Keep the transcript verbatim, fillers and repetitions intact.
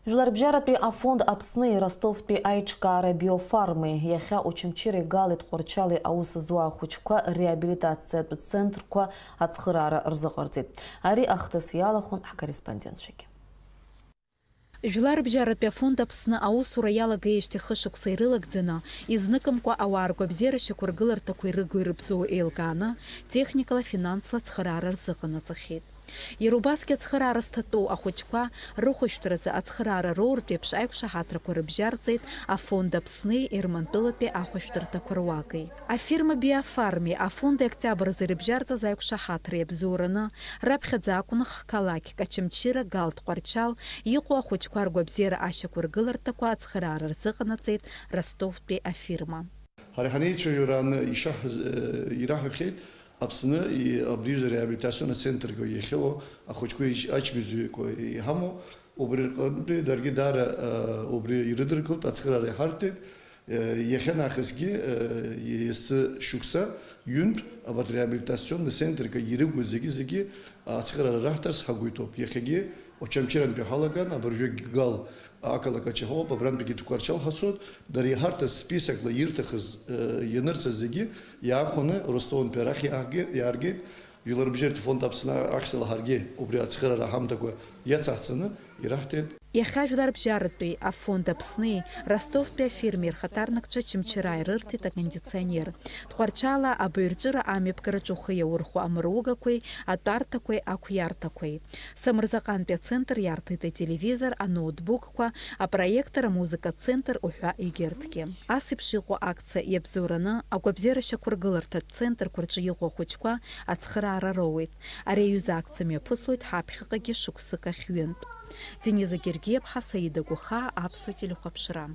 Жәларбжьаратәи афонд Аԥсни Ростовтәи аиҿкаара Биофарми иахьа Очамчыреи Галеи Тҟәарчали аус зуа ахәыҷқәа реабилитациатә центрқәа ацхыраара рзыҟарҵеит. Ари ахҭыс иалахәын ҳкорреспондентцәагьы. Жәларбжьаратәи афонд Аԥсны аусура иалагеижьҭеи хышықәса ирылагӡаны, изныкымкәа ауаа ргәабзиара шьақәыргыларҭақәеи рыгу ирыбзоу еилкааны, техникала, финансла ацхыраара рзыҟанаҵахьеит. Иара убасгьы ацхыраара зҭатәоу ахәыҷқәа рыхәышәтәразы ацхыраара роуртә еиԥш аиқәшаҳаҭрақәа рыбжьарҵеит афонд Аԥсни Ермантәылатәи ахәышәтәырҭақәа руакеи. Афирма Биофарми афонди Октиабр азы ирыбжьарҵаз аиқәшаҳаҭра иабзоураны, раԥхьаӡа акәын х-, қалақьк Очамчыра, Галтә Тҟәарчал иҟоу ахәыҷқәа ргәабзиара ашьақәыргыларҭақәа ацхыраара рзыҟанаҵеит Ростовтәи афирма. Ҳара ҳанеицәажәо рааны ишаҳҳәаз, э, ираҳәахьеит, Аԥсны и-, абри аҩыза реабилитацион ацентрқәа иахьыҟоу ахәыҷқәеи ач-, ачымазаҩқәа иҳамоу, убри рҟынтәи даргьы даара, э, убри ирыдыркылт, ацхыраара иҳарҭеит. Э, иахьанахысгьы, э, ессы шықәса ҩынтә абарҭ реабилитационный центрқәа ирықәу зегьы-зегьы ацхыраара раҳҭарц ҳагәы иҭоуп. Иахьагьы Очамчырантәи ҳалаган, абыржәы Гал ақалақь аҿы ҳауп, абрантәигьы Тҟәарчал ҳацоит. Дара иҳарҭаз списокла ирҭахыз, э, ианырҵаз зегьы иаахәаны Ростовынтәи арахь иаарге-, иааргеит. Жәларбжьаратәи фонд Аԥсны ахьӡала ҳаргьы убри ацхыраара аҳамҭақәа иацаҳҵаны ираҳҭеит. Иахьа Жәларбжьаратәи афонд Аԥсни Ростовтәи афирмеи рхаҭарнакцәа Очамчыра ирырҭеит акондиционер. Тҟәарчала абаҩрҵәыра амҩаԥгараҿы ухы иаурхәо амругақәеи атәарҭақәеи ақәиарҭақәеи. Самырзаҟантәи ацентр иарҭеит ателевизор, аноутбукқәа, апроектор, амузыкатә центр уҳәа егьырҭгьы. Ас еиԥш иҟоу акциа иабзоураны агәабзиара шьақәыргыларҭатә центрқәа рҿы иҟоу ахәыҷқәа ацхыраара роуеит. Ари аҩыза акциа мҩаԥыслоит ҳаԥхьаҟагьы шықәсык ахь ҩынтә. Дениза Гергиаԥҳа, Саида Гәыхаа, Аԥсуа телехәаԥшра.